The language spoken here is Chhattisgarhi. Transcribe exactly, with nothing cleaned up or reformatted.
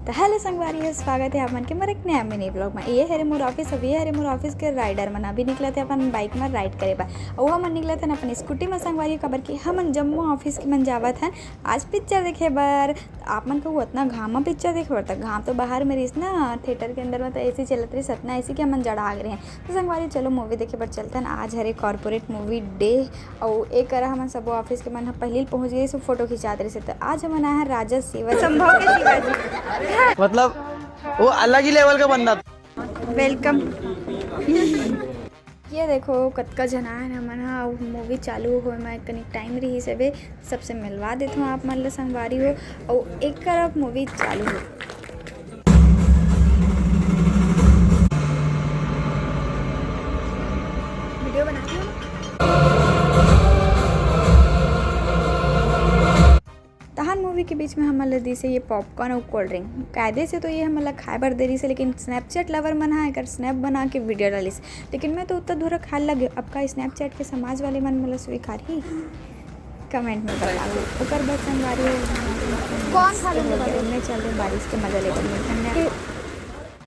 तो हेलो संगवारी हो, स्वागत है आप मन के मोर एक नया मिनी व्लॉग में। ये हरे मोर ऑफिस, अभी ये हरे मोर ऑफिस के राइडर मन अभी निकलत हे अपन बाइक में राइड करे बर। अउ हमन निकलत हन अपन स्कूटी में संगवारी हो, काबर कि हमन जम्मो ऑफिस के मन जावत हन आज पिक्चर देखे बर। आप मन कहू अतना घाम में पिक्चर देखे बर, त घाम तो बाहर में रहिस ना, थिएटर के अंदर में तो एसी चलत रहिस, अतना एसी के हमन जड़ा गे रहेन। तो संगवारी चलो मूवी देखे बर चलथन। आज हरे कॉर्पोरेट मूवी डे, अउ एक करा हमन सबो ऑफिस के मन ह पहिली पहुंच गए, सो फोटो खिंचात रहिस। तो आज हमन आए हैं राजा शिवा संभव के शिवाजी। मतलब वो अलग ही लेवल का बंदा था। वेलकम। ये देखो कतका झन आए हैं हमन ह, अउ मूवी चालू होए में कनी टाइम रहिस हवे। सबसे मिलवा देथों आप मन ल संगवारी हो, अउ एक करा मूवी चालू हो। वीडियो बना रही हो ना? तहान मूवी के बीच में हमन ल दिसे ये पॉपकॉर्न अउ कोल्ड ड्रिंक। कायदे से तो ये हमन ल खाए बर दे रहिस हे, लेकिन स्नैपचैट लवर मन ह एकर स्नैप बना के वीडियो डालिस, लेकिन मैं तो उत्ता धुरा खाए लगे। अब का स्नैपचैट के समाज वाले मन मोला स्वीकारही? कमेंट में बताओ। ओकर बाद संगवारी हो, कौन खा लेंगे? मैं चल रही बारिश के मजा लेकर मैं